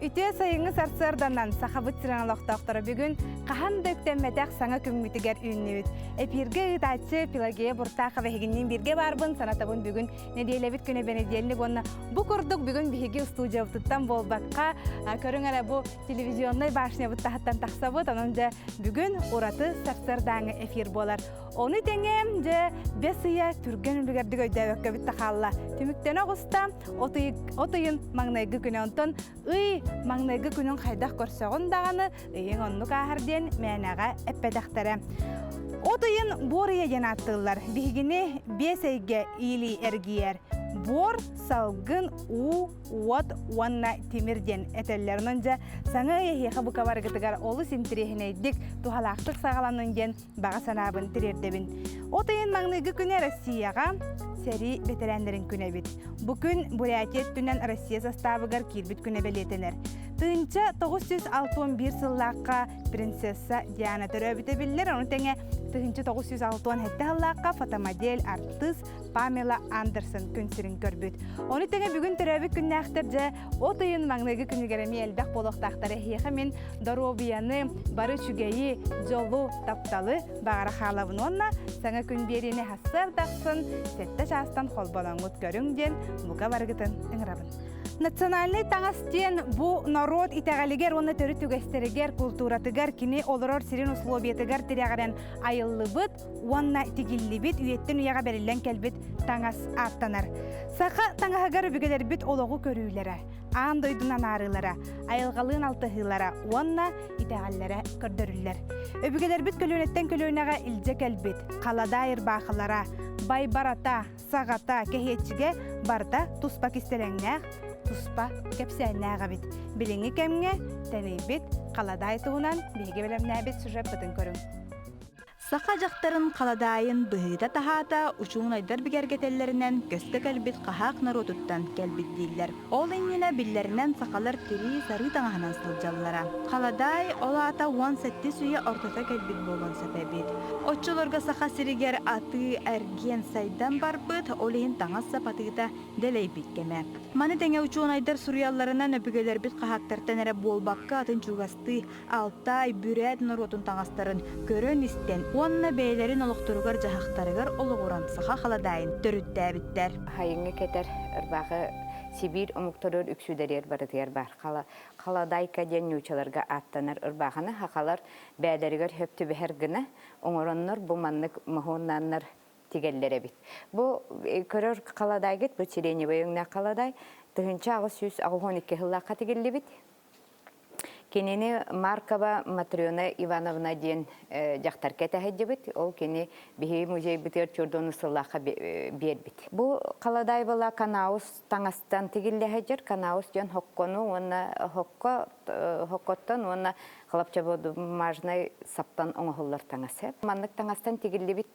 Үтүө сайыҥҥы сарсыарданан Сахабыт сирин олохтоохторо бүгүн хаһан да үктэммэтэх саҥа күммүтүгэр үүннүбүт. Эпииргэ ыытааччы Пелагея Буртахова эһигинниин бииргэ баарбын санатабын бүгүн нэдиэлэбит күнэ бэнидиэлник уонна бу курдук бүгүн биһиги устуудьуйабытыттан буолбакка көрүҥ эрэ бу телевизионнай башнябыт таһыттан тахсабыт. Онон дьэ бүгүн ураты сарсыардааҥы эфир буолар. Ону тэҥэ дьэ бэс ыйа түргэн үлүгэрдик өйдөөбөккөбүт да хаалла. Түмүктэнэ оҕуста от ыйын маҥнайгы күнэ. Онтон ый маҥнайгы күнүн хайдах көрсөҕүн даҕаны ыйыҥ оннук ааһар диэн мээнэҕэ эппэтэхтэрэ. От ыйын буор ыйа диэн ааттыыллар. Биһигини биэс эйгэ иилии эргийэр. Буор, салгын, уу, уот уонна тимир диэн этэллэр. Онон дьэ саҥа ый эһиэхэ бука барыгытыгар олус интэриэһинэйдик, туһалаахтык саҕаланын диэн баҕа санаабын тириэрдэбин. От ыйын маҥнайгы күнэ Россияҕа сэрии бэтэрээннэрин күнэ эбит. Бу күн Бурятия өттүнэн Россия састаабыгар киирбит күнэ бэлиэтэнэр. 1961 сыллаахха принцесса Диана төрөөбүтэ биллэр, ону тэҥэ 1967 сыллаахха фотомодель, артыыс Памела Андерсон күн сирин көрбүт. Ону тэҥэ бүгүн төрөөбүт күннээхтэр дьэ от ыйын маҥнайгы күнүгэр эмиэ элбэх буолуохтаахтар. Эһиэхэ мин доруобуйаны, бары үчүгэйи, дьолу, тапталы баҕара хаалабын уонна саҥа күн биэриини сарсыардахсын сэттэ чаастан холбоноҥҥут көрүҥ диэн бука барыгытын ыҥырабын. Национальнай таҥас диэн бу норуот итэҕэлигэр уонна төрүт үгэстэригэр, култууратыгар, кини олорор сирин условиятыгар тирэҕирэн айыллыбыт уонна тигиллибит үйэттэн үйэҕэ бэриллэн кэлбит таҥас ааттанар. Саха таҥаһыгар өбүгэлэрбит олоҕу көрүүлэрэ, аан дойдунан аарыылара, айылҕалыын алтыһыылара уонна итэҕэллэрэ көрдөрүллэр. Өбүгэлэрбит көлүөнэттэн көлүөнэҕэ илдьэ кэлбит халадаай ырбаахылара, байбарата, саҕата, кэһиэччигэ барыта туспа кистэлэҥнээх, туспа кэпсээннээх эбит. Билиҥҥи кэмҥэ тэнийбит халадаай туһунан биһиги бэлэмнээбит сюжеппытын көрүҥ. Саха дьахтарын халадаайын быһыыта-таһаата учуонайдар бигэргэтэллэринэн көскө кэлбит хаһаак норуотуттан кэлбит дииллэр. Ол иннинэ биллэринэн сахалар тирии сарыы таҥаһынан сылдьаллара. Халадаай ол аата уон сэттис үйэ ортото кэлбит буолуон сөп эбит. Оччолорго Саха сиригэр атыы эргиэн сайдан барбыт, ол иһин таҥас-сап атыыта дэлэйбит кэмэ. Маны тэҥэ учуонайдар суруйалларынан өбүгэлэрбит хаһаактартан эрэ буолбакка атын чугастыы Алтай, бүрээт норуотун таҥастарын көрөн-истэн уонна бэйэлэрин олохторугар-дьаһахтарыгар олоҕуран саха халадаайын төрүттээбиттэр. Хайыҥҥа кэтэр ырбаахы Сибиир омуктарыгар үксүлэригэр барытыгар баар. Халадайка диэн нуучаларга ааттанар ырбаахыны сахалар бээлэригэр хөп түбэһэр гына оҥороннор бу маннык моһуоннааннар тигэллэр эбит. Бу көрөр халадайгыт бу сиреневай өҥнөөх халадай 1882 сыллаахха тигиллибит. Кинини Маркова Матрена Ивановна диэн дьахтар кэтэһэддибит. Ол кини биһиги музейбытыгар чордону сыллаахха биэрбит. Бу халадай была канаус таҥастан тигиллэһэдьэр. Канаус диэн хоккону уонна хокко хоккоттон уонна хлопчатобумажнай саптан оҥоһуллар таҥас. Маннык таҥастан тигиллибит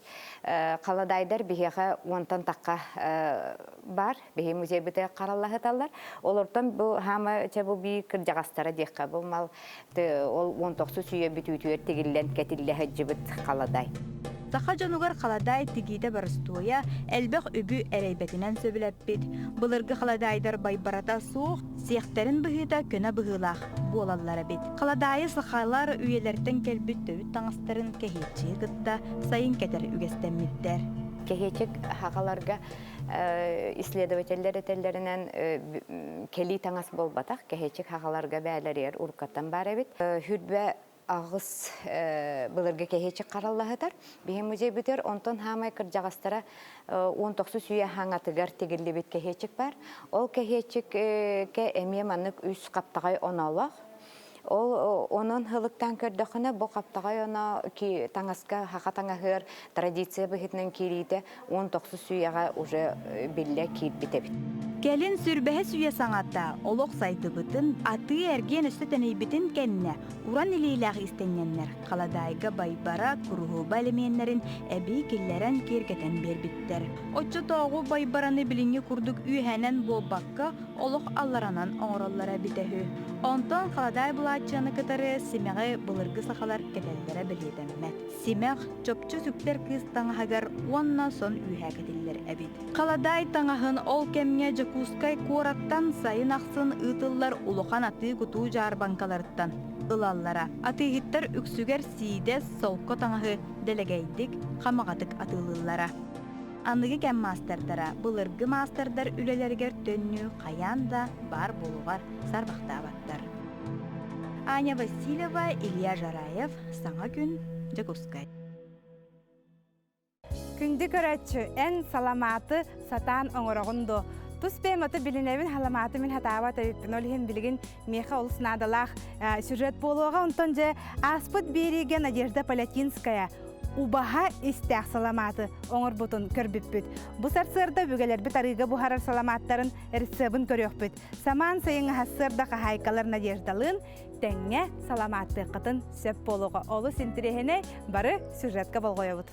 халадайдар биһиэхэ уонтан тахха баар. Биһи музейбыты хараллаһыталлар. Олортон бу хаама чэ бу бии кырдьаҕастара диэххэ бу мал ол уон тохсус үйэ бүтүүтүгэр тигиллэн кэтиллэ сылдьыбыт халадай. Саха дьонугар халадаай тигиитэ боростуойа, элбэх үбү эрэйбэтинэн сөбүлэппит. Былыргы халадаайдар байбарата суох, сиэхтэрин быһыыта көнө быһыылаах буолаллар эбит. Халадаайы сахалар үйэлэртэн кэлбит төрүт таҥастарын кэһиэччиги кытта сайын кэтэр үгэстэммиттэр. Кэһиэчик сахаларга исследователлэр этэллэринэн кэлии таҥас буолбатах, кэһиэчик хаҕаларга бээлэригэр уруккаттан баар эбит. Хүрбэ аҕыс былыргы кэһиэчик хараллаһытар. Биһи музейбытыгар онтон хаамай кырдьаҕастара уон тохсус үйэ хаҥатыгар тигиллибит кэһиэчик бар. Ол кэһиэчиккэ эмиэ маннык үс хаптаҕай оноолоох. Ол онон һылыктаан көрдөххүнэ, бу хаптаҕай оно таҥаска саха таҥаһыгар традиция быһыытынан киириитэ 19 үйэҕэ уже биллэ киирбит эбит. Кэлин сүрбэһэ сүүйэ саҥата олох сайдыбытын, атыы-эргиэн өссө тэнийбитин кэннэ уран илиилээх иистэнньэннэр халадаайга байбара, куруһуба элэмиэннэрин эбии киллэрэн киэргэтэн биэрбиттэр. Оччотооҕу байбараны билиҥҥи курдук үөһэнэн буолбакка, олох алларанан оҥороллоро эбитэ үһү. Онтон халадаай былааччыйаны кытары симэҕи былыргы сахалар кэтэллэрэ бэлиэтэммэт. Симэх чопчу сүктэр кыыс таҥаһыгар уонна сон үөһэ кэтиллэр эбит. Халадаай таҥаһын ол кэмҥэ Дьокуускай куораттан сайын ахсын ыытыллар улахан атыы-кутуу дьаарбаҥкаларыттан ылаллара. Атыыһыттар үксүгэр сиидэс, солко таҥаһы дэлэгэйдик, хамаҕатык атыылыыллара. Аныгы кэм маастардара былыргы маастардар үлэлэригэр төннүү хайаан да баар буолуоҕар саарбахтаабаттар. Аня Васильева, Илья Жараев, Саҥа күн, Дьокуускай. Күндү көрөөччү, эн саламааты сатаан оҥороҕун дуо? Тус бэйэм аты билинэбин, саламааты мин хатаабат эбиппин. Ол иһин билигин миэхэ олус наадалаах сюжет буолуоҕа. Онтон дьэ ааспыт биэриигэ Надежда Полятинская убаһа истээх саламааты оҥорбутун көрбүппүт. Бу сарсыарда өбүгэлэрбит арыыга буһарар саламааттарын рецебин көрүөхпүт. Самаан сайыҥҥа сарсыарда хаһаайкалар Надеждалыын тэҥҥэ саламааттыаххытын сөп буолуоҕа. Олус интэриэһинэй, бары сюжетка болҕойобут.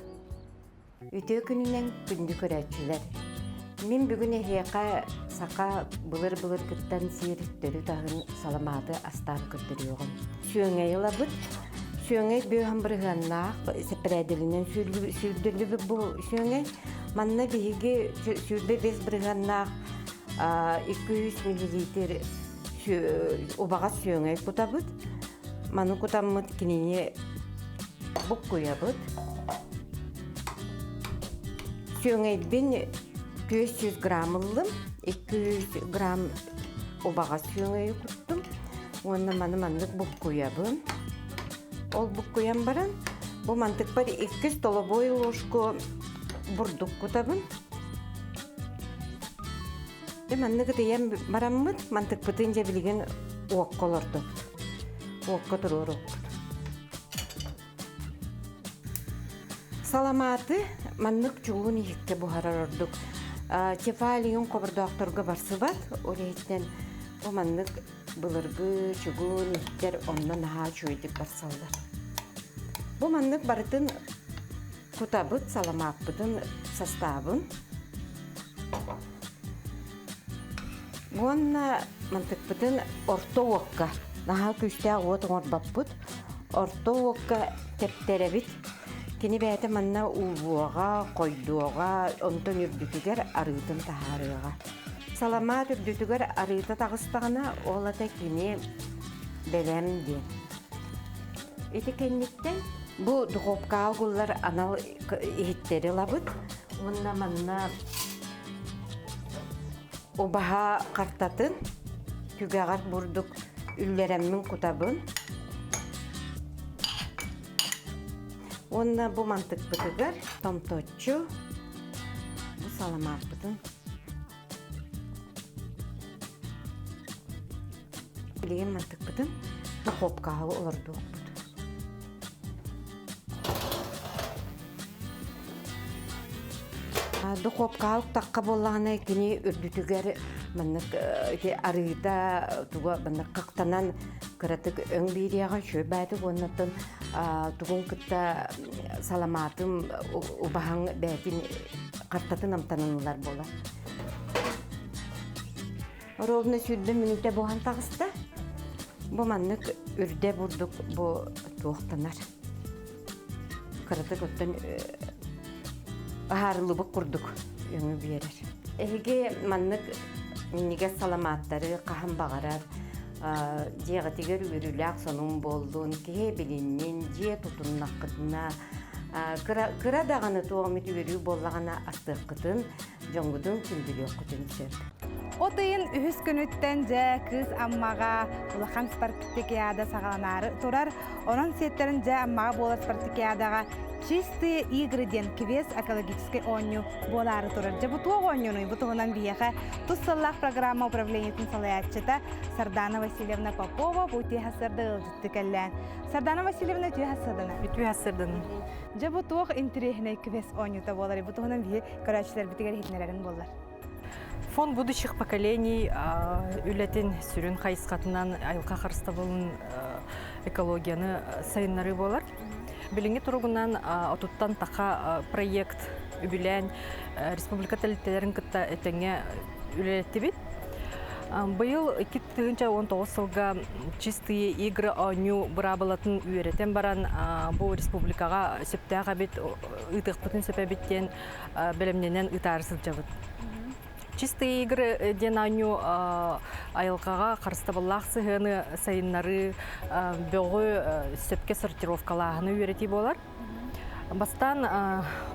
Үтүө күнүнэн күндү көрөөччүлэр! Мин бүгүн эһиэхэ саха былыр-былыргыттан сиир төрүт аһын саламааты астаан көрдөрүөҕүм. Сүөҥэй ылабыт. Сүөҥэй бүөһэн бырыһыаннаах сэппэрээдэлинэн сүүрдүллүбүт бу сүөҥэй. Манна биһиги 25 бырыһыаннаах 200 миллилитр убаҕас сүөҥэй кутабыт. Маны кутаммыт кинини буккуйабыт. Сүөҥэйбин 400 грамм ыллым, 200 грамм убаҕас сүөҥэйи куттум уонна маны маннык буккуйабын. Ол буккуйан баран бу мантыкпар 2 столовой ложку бурдук кутабын. Дьэ маннык ытыйан бараммыт, мантыкпытын дьэ билигин уокка олордобут. Уокка туруоруппут. Саламааты маннык чугун иһиккэ буһарар ордук. Тефалийын хобордоохторго барсыбат, ол иһиттэн бу маннык былыргы чугун иһиттэр онно наһаа үчүгэйдик барсаллар. Бу маннык барытын Кутабыт саламааппытын састаабын уонна мантыкпытын орто уокка наһаа күүстээх уот оҥорбоппут орто уокка тэптэрэбит кини бэйэтэ манна уулуоҕа хойдуоҕа онтон үрдүтүгэр арыытын таһаарыаҕа саламаат үрдүтүгэр арыыта таҕыстаҕына ол ата кини бэлэм диэн Ити кэнниттэн бу духуопкаҕа угуллар анал иһиттэри ылабыт уонна манна убаһа хартатын түгэҕэр бурдук үллэрэммин кутабын. Уонна бу мантыкпытыгар томточчу бу саламааппытын Билигин мантыкпытын духуопкаҕа олордуохпут. Духуопкаҕа уктахха буоллаҕына кини үрдүтүгэр маннык ити арыыта туга маннык хахтанан кыратык өҥ биэриэҕэ үчүгэй баайдык уонна оттон тугун кытта саламаатын убаһаҥ бэйэтин хартатын амтанын ылар буолар. Ровно 20 мүнүүтэ буһан таҕыста. Бу маннык үрдэ бурдук бу туохтанар. Кыратык оттон аһаарыллыбыт курдук өҥү биэрэр. Эһиги маннык минньигэс саламааттары хаһан баҕарар дьиэҕитигэр үөрүүлээх сонун буоллун, киһи билиннин, дьиэ тутуннаххытына, кыра, кыра даҕаны туох эмит үөрүү буоллаҕына астыаххытын, дьоҥҥутун күндүлүөххүтүн сөп. От ыйын үһүс күнүттэн дьэ Кыыс Аммаҕа улахан спартакиада саҕаланаары турар. Онон сиэттэрин дьэ Аммаҕа буолар спартакиадаҕа «Чистые игры» диэн квест экологическай оонньуу буолаары турар. Дьэ бу туох оонньуунуй? Бу туһунан биһиэхэ тус сыллаах программа управлениетын салайааччыта Сардана Васильевна Попова бу үтүө сарсыарда ыалдьытты кэллээн. Сардана Васильевна үтүө сарсыардана. Үтүө сарсыардана. Дьэ бу туох интэриэһинэй квест оонньуута буолар? Бу туһунан биһи көрөөччүлэрбитигэр иһитиннэрэрин буоллар. Фонд будущих поколений үлэтин сүрүн хайысхатынан айылҕа харыстабылын экологияны сайыннарыы буолар. Билиҥҥи туругунан отуттан таха проект үбүлээн республика тэрилтэлэрин кытта этэҥҥэ үлэлэттибит. Быйыл 2019 сылга чистые игры оонньуу быраабылатын үөрэтэн баран бу республикаҕа сөптөөх эбит, ыытыахпытын сөп эбит диэн бэлэмнэнэн ыытаары сылдьабыт. Чистые игры диэн оонньуу айылҕаҕа харыстабыллаах сыһыаны сайыннарыы, бөҕү сөпкө сортировкалааһыны үөрэтии буолар. Бастаан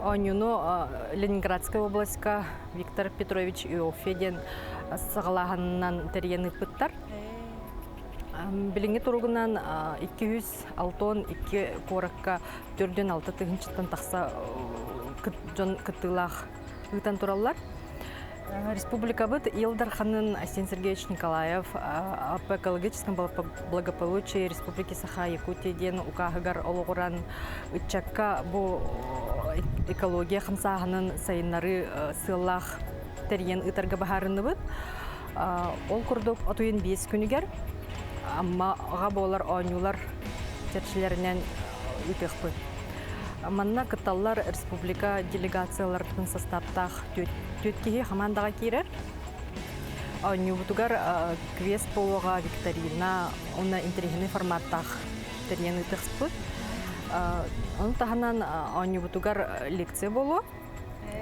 оонньууну Ленинградскай областька Виктор Петрович Иоффе диэн саҕалааһынынан тэрийэн ыыппыттар. Билиҥҥи туругунан 262 куоракка 406 тыһыынчаттан тахса дьон кыттыылаах ыытан тураллар. Республикабыт Ил Дарханын Айсен Сергеевич Николаев об экологическом благополучии Республики Саха-Якутия диэн укааһыгар олоҕуран ыччакка бу экология хамсааһынын сайыннарыы сыаллаах тэрийэн ыытарга быһаарынныбыт. Ол курдук отуйун биэс күнүгэр Аммаҕа буолар оонньуулар чэрчилэринэн ыытыахпыт. Манна кытталлар республика делегацияларыттан састааптаах түөрт киһи хамаандаҕа киирэр. Оонньуубутугар квест буолуоҕа, викторина уонна интэриэһинэй форматтаах тэрийэн ыытыахпыт. Ону таһынан оонньуубутугар лекция буолуо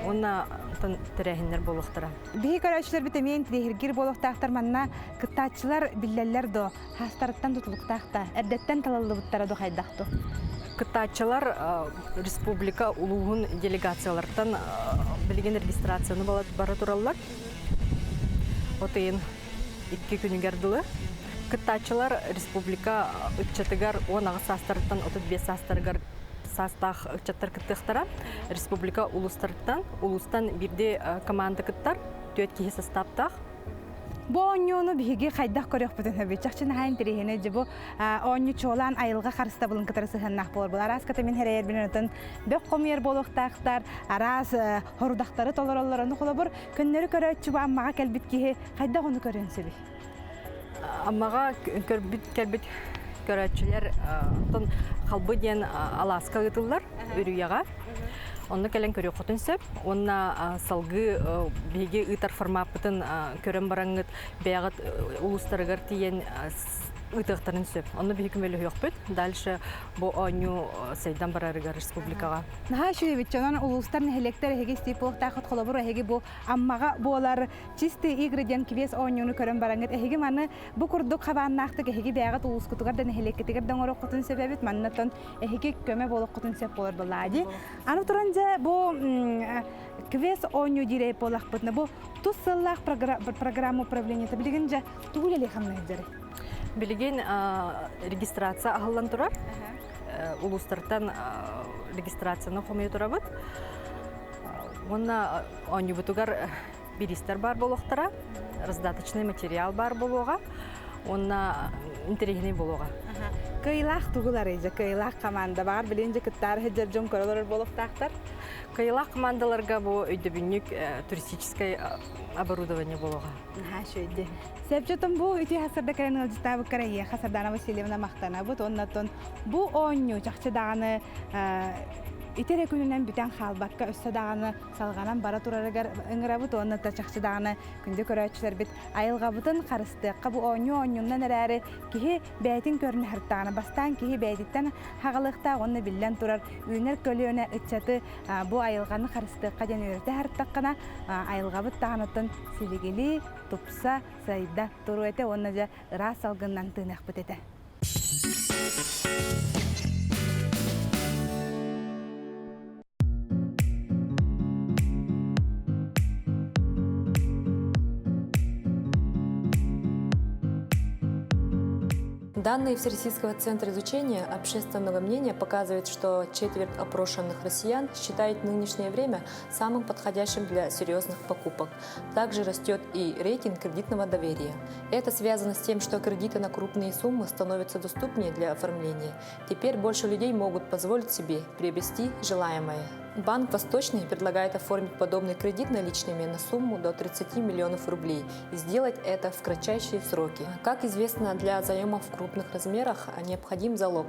уонна тэрээһиннэр буолуохтара. Биһи көрөөччүлэрбит эмиэ интириэһиргиир буолуохтаахтар манна кыттааччылар биллэллэр дуо? Хаастарыттан тутулуктаах да, эрдэттэн талыллыбыттара дуо хайдах дуо? Кыттааччылар республика улууһун делегацияларыттан билигин регистрацияны бара тураллар. От ыйын икки күнүгэр дылы. Кыттааччылар республика ыччатыгар 18 саастарыттан 35 саастарыгар саастаах ыччаттар кыттыахтара. Республика улуустарыттан, улуустан биирдии команда кыттар, түөрт киһи састааптаах. Бу оонньууну биһиги хайдах көрүөхпүтүн сөбүй? Чахчы наһаа интэриэһинэй дьэ бу оонньуу чуолаан айылҕа харыстабылын кытары сыһыаннаах буолар. Бұл араас кыта мин хэрэйэрбин отон бөх хомуйар буолуохтаахтар, араас хорудахтары толороллор. Ону холобур, көннөрү көрөөччү бу Аммаҕа кэлбит киһи хайдах ону көрүөн сөбүй? Аммаҕа көрбүт кэлбит көрөөччүлэр оттон Халбы диэн алааска ыытыллар үрүйэҕэ. Онно кэлэн көрүөххүтүн сөп. Уонна салгыы биһиги ыытар формаппытын көрөн бараҥҥыт бэйэҕит улуустарыгар тиийэн ыытыахтарын сөп. Онно биһиги көмөлөһүөхпүт. Дальше бу оонньуу сайдан барарыгар республикаҕа. Наһаа үчүгэй эбит. Онон улуустар, нэһилиэктэр эһиги истии буолуохтааххыт. Холобур, эһиги бу Аммаҕа буолар Чистые игры диэн квест оонньууну көрөн бараҥҥыт эһиги маны бу курдук хабааннаахтык эһиги бэйэҕит улуускутугар да нэһилиэккитигэр да оҥоруоххутун сөп эбит. Маннаттан эһиги көмө буолуоххутун сөп буолар буоллаҕа дии. Аны туран дьэ бу квест оонньуу диир буоллахпытына бу тус сыллаах программа управлениета билигин дьэ тугу үлэлии хамнаһыдьарый? Билигин регистрация аһыллан турар. Улуустартан регистрацияны хомуйа турабыт. Уонна оонньуубутугар бириистэр баар буолуохтара, раздаточный материал баар буолуоҕа уонна интэриэһинэй буолуоҕа. Кыайыылаах тугуларый дьэ кыайыылаах команда баар билигин дьэ кыттаары сылдьар дьон көрө олорор буолуохтаахтар. Кыайыылаах командаларга бу өйдөбүнньүк туристическай оборудование буолуоҕа. Наһаа үчүгэй. Сөпчөтүн бу үтүө хасырда кэлэн ыалдьыттаабыккар эйиэхэ Сардана Васильевна махтанабыт уонна бу оонньуу чахчы даҕаны ити эрэ күнүнэн бүтэн хаалбакка өссө даҕаны салҕанан бара турарыгар ыҥырабыт уонна да чахчы даҕаны күндү көрөөччүлэрбит айылҕабытын харыстыахха бу оонньуу оонньуунан эрээри киһи бэйэтин көрүнэ сырыттаҕына бастаан киһи бэйэтиттэн хаҕалыахтаах уонна биллэн турар үүнэр көлүөнэ ыччаты бу айылҕаны харыстыахха диэн үөрэтэ сырыттаххына айылҕабыт даҕаныттан силигилии тупса сайда туруо этэ уонна дьэ ыраас салгынынан тыыныахпыт этэ. Данные Всероссийского центра изучения общественного мнения показывают, что четверть опрошенных россиян считает нынешнее время самым подходящим для серьезных покупок. Также растет и рейтинг кредитного доверия. Это связано с тем, что кредиты на крупные суммы становятся доступнее для оформления. Теперь больше людей могут позволить себе приобрести желаемое. Банк «Восточный» предлагает оформить подобный кредит наличными на сумму до 30 миллионов рублей и сделать это в кратчайшие сроки. Как известно, для заемов в крупных размерах необходим залог.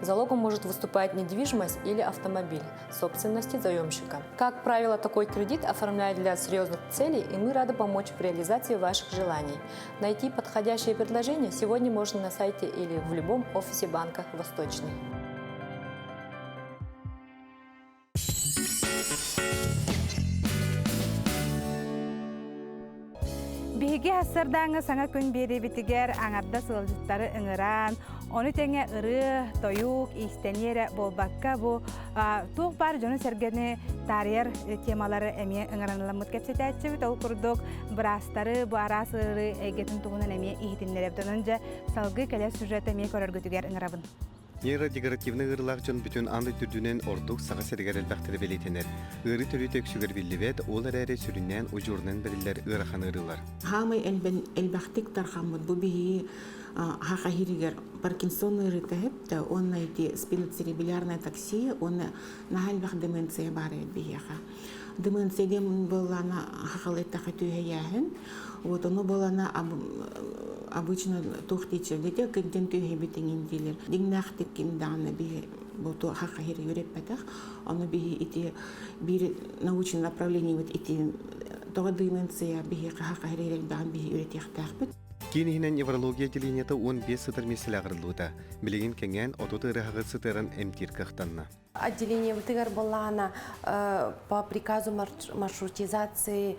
Залогом может выступать недвижимость или автомобиль собственности заемщика. Как правило, такой кредит оформляют для серьезных целей, и мы рады помочь в реализации ваших желаний. Найти подходящее предложение сегодня можно на сайте или в любом офисе банка «Восточный». Биһиги сарсыардааҥҥы саҥа күн биэриибитигэр аҥардас ыалдьыттары ыҥыран, ону тэҥэ ырыа, тойук, иистэниэ эрэ буолбакка, бу туох баар дьону-сэргэни таарыйар темалары эмиэ ыҥыраныламмыт кэпсэтээччибит. Ол курдук быраастары бу араас ыарыы эйгэтин туһунан эмиэ иһитиннэрэбит. Онон дьэ салгыы кэлэр сюжет эмиэ көрөргүтүгэр ыҥырабын. Нейродегеративнай ыарыылаах дьон бүтүн аан дойду үрдүнэн ордук Саха сиригэр элбэхтэрэ бэлиэтэнэр. Ыарыы төрүөтэ үксүгэр биллибэт, ол эрээри сүрүннээн удьуорунан бэриллэр ыарахан ыарыылар. Хаамай элбэхтик тархаммыт бу биһиги хаха иһиригэр Паркинсон ыарыыта хэптэ уонна ити спиноцеребеллярная атаксия уонна наһаа элбэх деменция баар эбит биһиэхэ. Деменция диэн буоллаана хахалыйтаха түһэйээһин. Вот ону буолана обычно туох диэччилдите кырдьан түһэбит иҥин диилэр. Диҥнээхтик ким даҕаны биһи бу хаха иһири үөрэппэтэх. Ону биһи ити биир научный направлениебыт ити тоҕо деменция биһи хаха иһири элбэҕин биһи үөрэтиэхтээхпит. Киин иһинэн неврология отделениета 15 сытар миэстэлээх арыллыбыта. Билигин кэҥээн 30 ыарыһаҕы сытыаран эмтиир кыахтанна. Отделениебытыгар буоллаҕына по приказу маршрутизации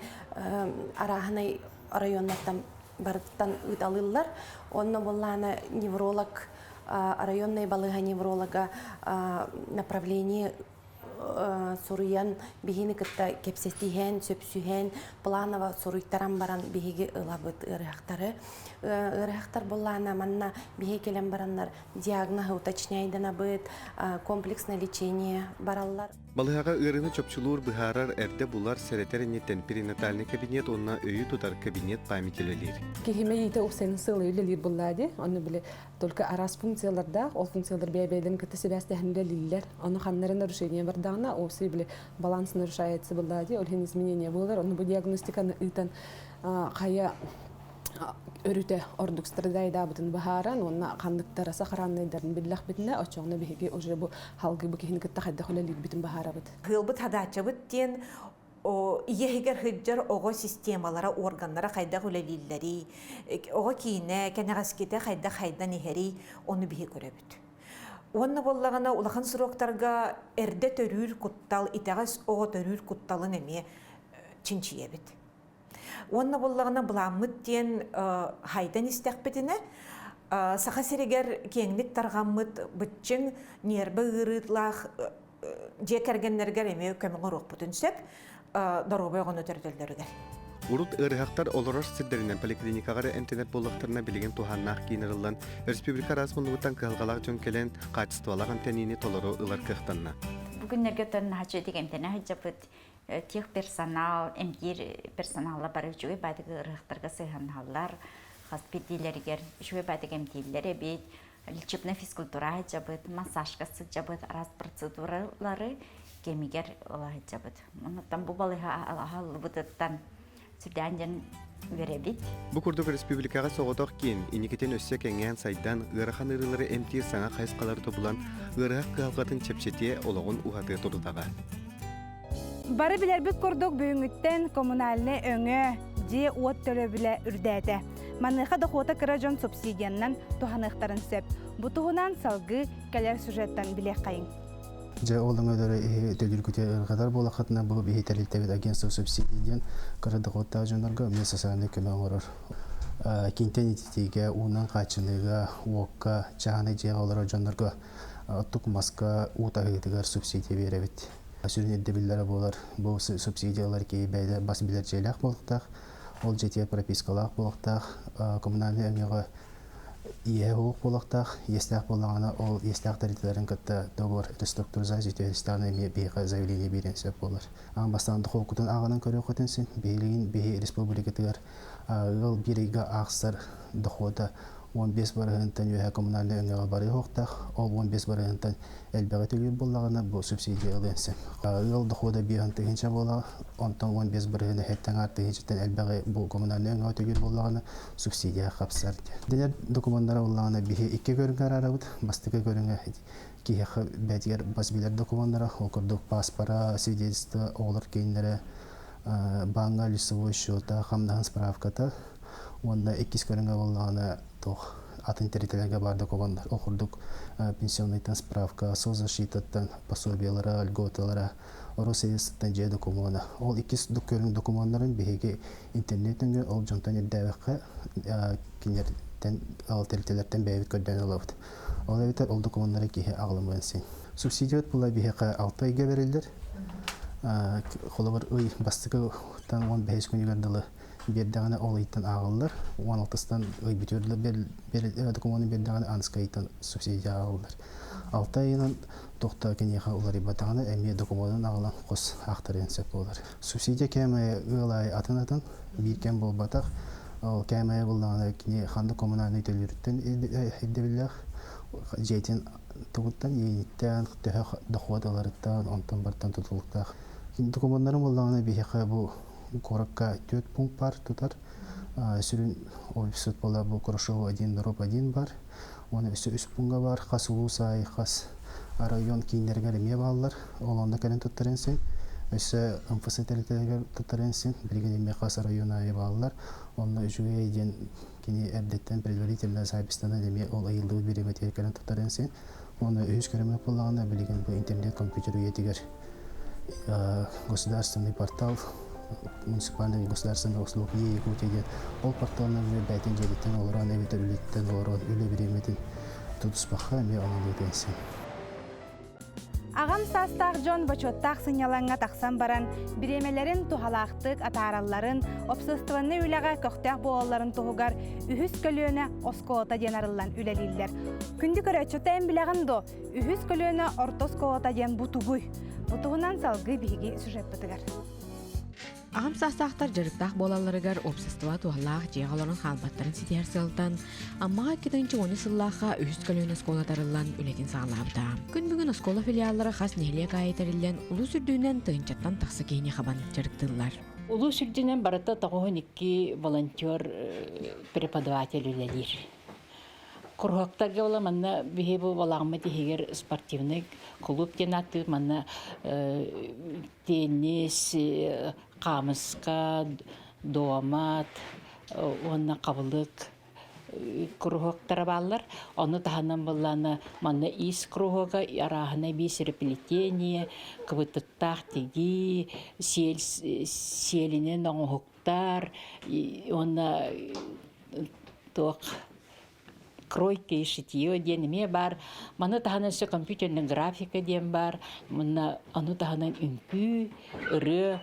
арааһынай районнартан барыттан ыыталыыллар. Онно буоллаҕына невролог районная балыыһа невролога направление суруйан биһини кытта кэпсэтиһэн, сөпсүһэн, планово суруйтаран баран биһиги ылабыт ыарыһахтары. Ыарыһахтар буоллаҕына манна биһи кэлэн бараннар диагноһы уточняйданабыт, комплексное лечение бараллар. Балыыһаҕа ыарыыны чопчулуур, быһаарар, эрдэ булар, сэрэтэр инниттэн перинатальный кабинет уонна өйү тутар кабинет память үлэлиир. Киһи мэйиитэ упсайын сыалыы үлэлиир буллаа дии. Онно били только араас функциялардаах, ол функциялар бэйэ-бэйэлэрин кытта сибээстэһэн үлэлииллэр. Ону ханна эрэ нарушение бардаҕына, общий били баланс нарушается буллаа дии, ол иһин изменение буолар. Ону бу диагностиканы ыытан хайа өрүтэ ордук страдайдаабытын быһааран уонна ханныктара сохранныйдарын биллэхпитинэ, оччоҕуна биһиги уже бу халгыы бу киһини кытта хайдах үлэлиирбитин быһаарабыт. Кыылбыт хадааччабыт диэн ийэ иһигэр сылдьар оҕо системалара, органнара хайдах үлэлииллэрий, оҕо киинэ, кэнэҕэскитэ хайдах хайдан иһэрий, ону биһи көрөбүт. Уонна буоллаҕына улахан сроктарга эрдэ төрүүр куттал, итэҕэс оҕо төрүүр кутталын эмиэ чинчийэбит. Уонна буоллаҕына былааммыт диэн хайдан истэхпитинэ, Саха сиригэр киэҥник тарҕаммыт быччыҥ ньиэрбэ ыарыылаах дьиэ кэргэннэригэр эмиэ көмө оҥоруохпутун сөп доруобай оҕону төрөтөллөрүгэр. Урут ыарыһахтар олорор сирдэринэн поликлиникаҕа эрэ эмтэнэр буоллахтарына билигин туһааннаах киин арыллан, республика араас муннугуттан кыһалҕалаах дьон кэлэн хаачыстыбалаах эмтэниини толору ылар кыахтанна. Бу күннэргэ тон наһаччы эмтэнэ сылдьабыт техперсонал, эмтиир персоналла бары үчүгэй баатык ыарыһахтарга сыһыаннаһаллар, хас биирдиилэригэр үчүгэй баатык эмтииллэр эбит, лечебная физкультура сылдьабыт, массажка сылдьабыт, араас процедуралары кэмигэр ыла сылдьабыт. Оннуттан бу балыыһа аһыллыбытыттан сүрдээн диэн үөрэбит. Бу курдук республикаҕа соҕотох киин, инникитин өссө кэҥээн сайдан, ыарахан ыарыылары эмтиир саҥа хайысхалары тобулан, ыарыһах кыһалҕатын чэпчэтиэ, олоҕун уһатыа турдаҕа. Бары билэрбит курдук бүгүҥҥүттэн коммунальнай өҥө, дьиэ-уот төлөбүлэ үрдээтэ. Маныаха дохуота кыра дьон субсидиянан туһаныахтарын сөп. Бу туһунан салгыы кэлэр сюжеттан билиэххэйиҥ. Дьэ, ол өҥөлөрү иһи төлүүргүтэ ырҕатар буолаххытына, бу биһи тэрилтэбит агентство субсидий диэн кыра дохуоттаах дьоннорго эмиэ социальнай көмө оҥорор. Киинтэн ититиигэ, уунан хааччыныыга, уокка, чааһынай дьиэҕэ олорор дьоннорго оттук маска уу таһыытыгар субсидия биэрэбит. Сүрүн ирдэбиллэрэ буолар, бу субсидиялар киһи бэйэтэ бас билэр дьиэлээх буолуохтаах, ол дьиэтигэр пропискалаах буолуохтаах, коммунальнай өҥөҕө иэһэ суох буолуохтаах, иэстээх буоллаҕына ол иэстээх тэрилтэлэрин кытта договор реструктуризация түһэристэҕинэ эмиэ биһиэхэ заявление биэриэн сөп буолар. Аан бастаан дохуоккутун ааҕынан көрүөххүтүн син, билигин биһи республикатыгар ыал биир ыйга аахсар дохода 15 барыһынтан үөһэ коммунальнай өҥөҕө барыа суохтаах. Ол 15 барыһынтан элбэҕи төлүүр буоллаҕына, бу субсидия ылыан сөп. Ыал дохода 5 тыһыынча буолаҕа, онтон 15 бырыһыана эһэттэн аҥаар тыһыынчаттан элбэҕи бу коммунальнай өҥөҕө төлүүр буоллаҕына, субсидия хапсар диэн. Дэнэр докумуоннара буоллаҕына, биһи икки көрүҥҥэ араарабыт. Бастакы көрүҥэ киһиэхэ бэйэтигэр бас билэр докумуоннара, ол курдук пааспара, свидетельство, оҕолор кииннэрэ, бааҥҥа лицевой счета, хамнаһын справката уонна иккис көрүҥэ буоллаҕына туох атын тэрилтэлэргэ баар докумуоннар. Ол курдук пенсионнайтан справка, соцзащитаттан пособиелара, льготалара, Росреестртан дьиэ докумуона. Ол иккис көрүҥ докумуоннарын биһиги интернет нөҥүө ол дьонтон ирдээбэххэ кинилэртэн ол тэрилтэлэртэн бэйэбит көрдөөн ылабыт. Ол эбэтэр ол докумуоннары киһи аҕалымыан син. Субсидиябыт була биһиэхэ алта ыйга бэриллэр. Холобур, ый бастакыттан 15 күнүгэр дылы биэрдэҕинэ ол ыйтан ааҕыллар. 16-тан ый бүтүөр дылы докумуону биэрдэҕинэ аныска ыйтан субсидия ааҕыллар. Алта ыйынан туохта киниэхэ уларыйбатаҕына эмиэ докумуонун аҕалан хос аахтарыан сөп буолар. Субсидия кээмэйэ ыал аайы атын-атын, биир кэм буолбатах. Ол кээмэйэ буллаҕына кини ханнык коммунальнай төлүүрүттэн ирдэбиллээх дьиэтин тугуттан, иэниттэн, төһө дохуот ыларыттан, онтон бартан тутулуктаах. Докумуоннарын буллаҕына биһиэхэ бу куоракка түөрт пункт бар тутар. Сүрүн офисут буола бу Курашова 1, Дроп 1 бар. Уонна өссө үс пунга бар. Хас улуус аайы, хас район кииннэригэр эмиэ бааллар. Ол онно кэлэн туттаран син. Өссө МФС тэрилтэлэригэр туттаран син. Билигин эмиэ хас район аайы бааллар. Онно үчүгэй диэн кини эрдэттэн предварительно запистанан эмиэ ол ыйыллыбыт бириэмэтигэр кэлэн туттаран син. Уонна үһүс көрүҥэ буоллаҕына билигин бу интернет компьютер үйэтигэр государственный портал муниципальный государственный услуг Е Якутия диэн ол порталынан бэйэтин дьиэтиттэн олорон эбэтэр үлэттэн олорон үлэ бириэмэтин тутуспахха эмиэ онон ыытыан син. Аҕам саастаах дьон бочуоттаах сынньалаҥҥа тахсан баран, бириэмэлэрин туһалаахтык атааралларын, общественнай үлэҕэ көхтөөх буолалларын туһугар үһүс көлүөнэ оскуолата диэн арыллан үлэлииллэр. Күндү көрөөччүтэ эн билэҕин дуо? Үһүс көлүөнэ орто оскуолата диэн бу тугуй? Бу туһунан салгыы биһиги сюжеппытыгар. Аҕам саастаахтар дьарыктаах буолалларыгар уопсастыба туһалаах дьиэҕэ олорон хаалбаттарын ситиһэр сыалтан Аммаҕа 2010 сыллаахха үһүс көлүөнэ оскуола тарыллан үлэтин саҕалаабыта. Күн бүгүн оскуола филиаллара хас нэһилиэк аайы тэриллэн улуус үрдүнэн тыһыынчаттан тахса киһини хабан дьарыктыыллар. Улуус үрдүнэн барыта 92 волонтер преподаватель үлэлиир. Куруһуоктарга була манна биһи бу балаҕаммыт иһигэр спортивный клуб диэн ааттыыр манна теннис, хаамыска, дуомат уонна хабылык куруһуоктара бааллар. Ону таһынан былаана манна иис куруһуога, арааһынай бисереплетение, кыбытыктаах тигии, сиэл сиэлинэн оҥоһуктар уонна туох кройка и шитье диэн эмиэ баар. Маны таһынан өссө компьютерная графика диэн баар. Мунна ону таһынан үҥкүү, ырыа,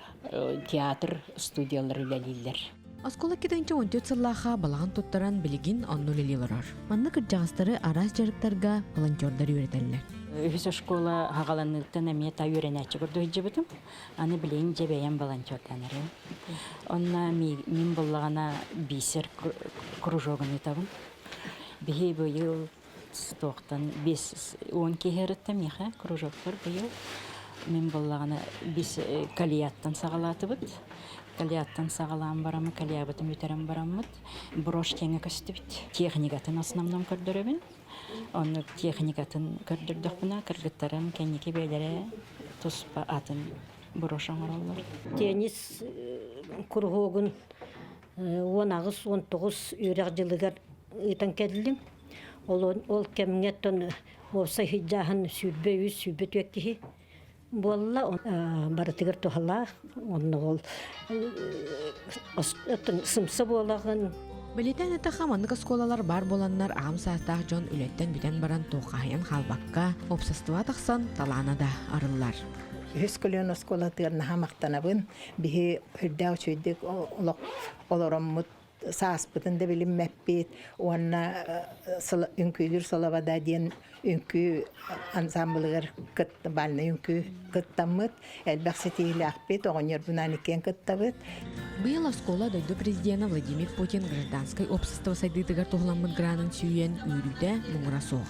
театр студиялар үлэлииллэр. Оскуола 2014 сыллаахха балаҕан туттаран билигин онно үлэлии олорор. Манна кырдьаҕастары араас дьарыктарга волонтердар үөрэтэллэр. Үһүс оскуола хаҕаланыыттан эмиэ та үөрэнээччи курдук сылдьыбытым. Аны билигин дьэ бэйэм волонтерданарым. Онно мин буллаҕына бисер кружогун ыытабын. Биһи быйыл туохтан 50 киһи ырытта миэхэ кружоктар быйыл. Мин буллаҕына бис калияттан саҕалаатыбыт. Калияттан саҕалаан бараммыт, калиябытын бүтэрэн бараммыт брошь диэҥҥэ көстүбүт. Техникатын основном көрдөрөбүн. Оннук техникатын көрдөрдөхпүнэ, кыргыттарым кэнники бэйэлэрэ туспа атын брошь оҥороллор. Теннис куруһуогун 18-19 үөрэх дьылыгар ыытан кэллим. Ол, ол кэмҥэ оттон уопсай сыдьааһын 23-24 киһи буолла. Барытыгар туһалаах. Онно ол сымса буолаҕын. Бэлиэтээн эттэххэ, маннык оскуолалар баар буоланнар аҕам саастаах дьон үлэттэн бүтэн баран туоххаһыйан хаалбакка, уопсастыба тахсан талаана да арыллар. Үһүс көлүөн оскуолатыгар наһаа махтанабын. Биһи үрдээх үчүгэйдик олох олороммут. Сааспытын да билиммэппит уонна үҥкүүлүүр Соловода диэн үҥкүү ансамблыгар бальнай үҥкүү кыттаммыт, элбэх ситиһиилээхпит, оҕонньорбунаан иккиэн кыттабыт. Быйыл оскуола дойду президена Владимир Путин гражданскай общество сайдыытыгар туһуламмыт гранын сүүйэн үөрүүтэ муҥура суох.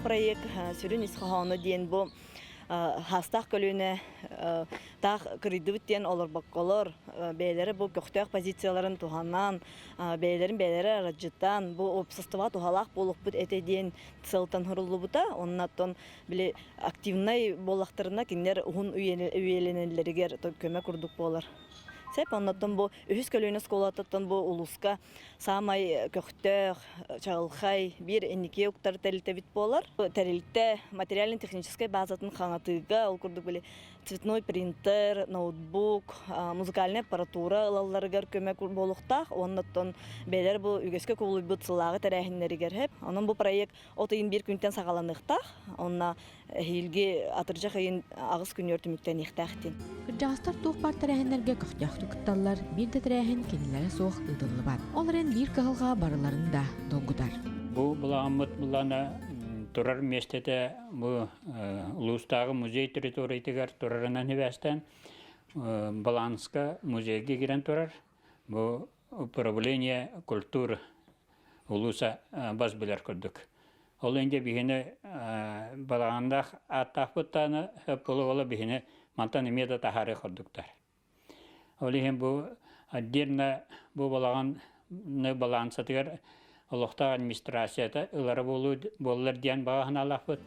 Проект сүрүн ис хоһооно диэн бу хаастаах көлүөнэ таах кырыйдыбыт диэн олорбокколор бэйэлэрэ бу көхтөөх позицияларын туһанан бэйэлэрин бэйэлэрэ арадьытан бу уопсастыбаҕа туһалаах буолуохпут этэ диэн сыалтан суруллубута оннаттан били активнай буоллахтарына кинилэр уһун үйэлэнэллэригэр көмө курдук буолар Сеп оннуттан бу үһүс көлүөнэ оскуолатыттан бу улууска саамай көхтөөх, чаҕылхай биир инники уктар тэрилтэбит буолар. Тэрилтэ материально-техническай базатын хаҥатыыга, ол курдук били цветной принтер, ноутбук, музыкальнай аппаратура ылалларыгар көмө буолуохтаах. Уоннаттан бэйэлэр бу үгэскэ кубулуйбут сыллааҕы тэрээһиннэригэр хэп. Онон бу проект от ыйын биир күнтэн саҕаланыахтаах. Онно эһиилги атырдьах ыйын аҕыс күнүгэр түмүктэниэхтээх диэн. Кырдьаҕастар туох баар тэрээһиннэргэ көхтөөхтүк кытталлар, биир да тэрээһин кинилэрэ суох ыытыллыбат. Ол эрэн биир кыһалҕа барыларын да долгутар. Бу былааммыт былаана турар миэстэтэ бу улуустааҕы музей территориятыгар турарынан сибээстээн баланска музейга киирэн турар. Бу управление культуры улууса бас билэр курдук. Ол инде биһини балаҕандаах ааттаахпыт даҕаны сөп буола-буола биһини мантан эмиэ да таһаарыы курдуктар. Ол иһин бу отдельно бу балаҕаны балаансатыгар олохтоох администрацията ылара буолуо буоллар диэн баҕа санаалаахпыт.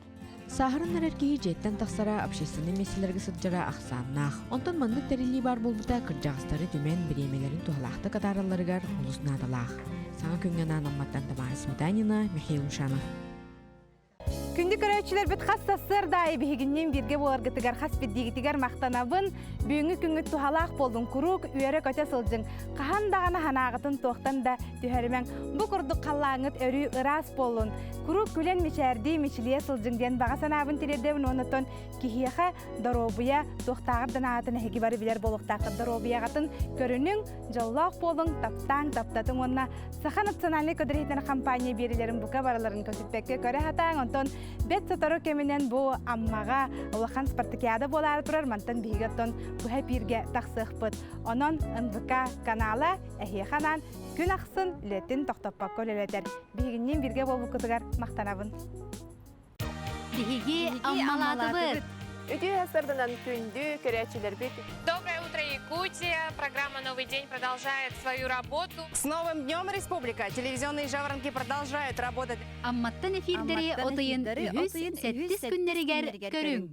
Сааһыран эрэр киһи дьиэттэн тахсара, общественнай миэстэлэргэ сылдьара ахсааннаах. Онтон маннык тэриллии баар буолбута кырдьаҕастары түмэн, бириэмэлэрин туһалаахтык атааралларыгар олус наадалаах. Саҥа күҥҥэ анаан Амматтан Тамара Сметанина, Михаил Мшанов. Күндү көрөөччүлэрбит хас сарсыарда аайы биһигинниин бииргэ буоларгытыгар хас биирдиигитигэр махтанабын. Бүгүҥҥү күҥҥүт туһалаах буоллун, куруук үөрэ-көтө сылдьыҥ. Хаһан даҕаны санааҕытын туохтан да түһэримэҥ. Бу курдук халлааҥҥыт өрүү ыраас буоллун. Куруук күлэн мичээрдии, мичилийэ сылдьыҥ диэн баҕа санаабын тириэрдэбин уонна киһиэхэ доруобуйа туохтааҕар да наадатын эһиги бары билэр буолуохтааххыт. Доруобуйаҕытын көрүнүҥ, дьоллоох буолуҥ, таптааҥ, таптатыҥ уонна Саха национальнай көдөрүһүтэр компания биэрилэрин бука барыларын көтүппэккэ көрө сатааҥ. Онтон бэт сотору кэминэн бу Аммаҕа улахан спартакиада буолаары турар. Мантан биһиги оттон быһа эпииргэ тахсыахпыт. Онон НВК канала эһиэхэ анаан күн ахсын үлэтин тохтоппокко үлэлэтэр. Биһигинниин бииргэ буолбуккутугар махтанабын. Биһиги Аммалаатыбыт! Үтүө сарданан күндү көрөөччүлэрбит. Доброе утро, Якутия! Программа «Новый день» продолжает свою работу. С новым днем, Республика! Телевизионные жаворонки продолжают работать. Амматтан эфирдэри отыйын үһүс, сэттис күннэригэр көрүҥ.